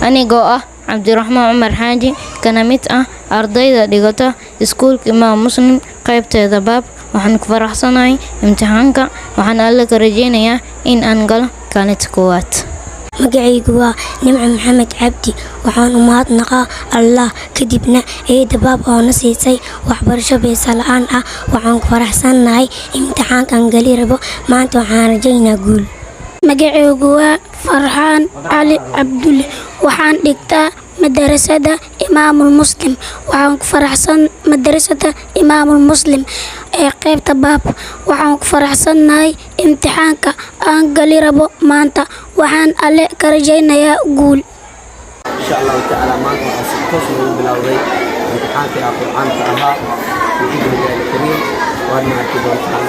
Anigoo ah Cabdiraxmaan Cumar Xaaji, kana mid ah ardayda dhigata iskuulka Imaam Muslim qaybteeda Baab, waxaan ku faraxsanahay imtixaanka. Waxaan Alle ka rajeynayaa in aan galo kaalinta koowaad. Magacaygu waa Nimco Maxamed Cabdi. Waxaan u mahadnaqaa Allah, kadibna hay'adda Baab oo na siisay waxbarasho fees la'aan ah. Waxaan ku faraxsannahay imtixaankan gali rabo maanta. Waxaan rajaynaa guul. Magacaygu waa Farxaan Cali Cabdulle. Waxaan dhigtaa madarasada Imaamul Muslim. Waxaan ku faraxsan madarasada Imaamul Muslim ee qaybta Baab. Waxaan ku faraxsannahay imtixaanka aan gali rabo maanta. Waxaan Alle ka rajaynayaa guul. Insha Allahu tacaala, maanta waxaa si toos loogu bilowday imtixaankii ah Qur'aanka ahaa, biidni Illaahi Alkariim. Waadna arki doontaan.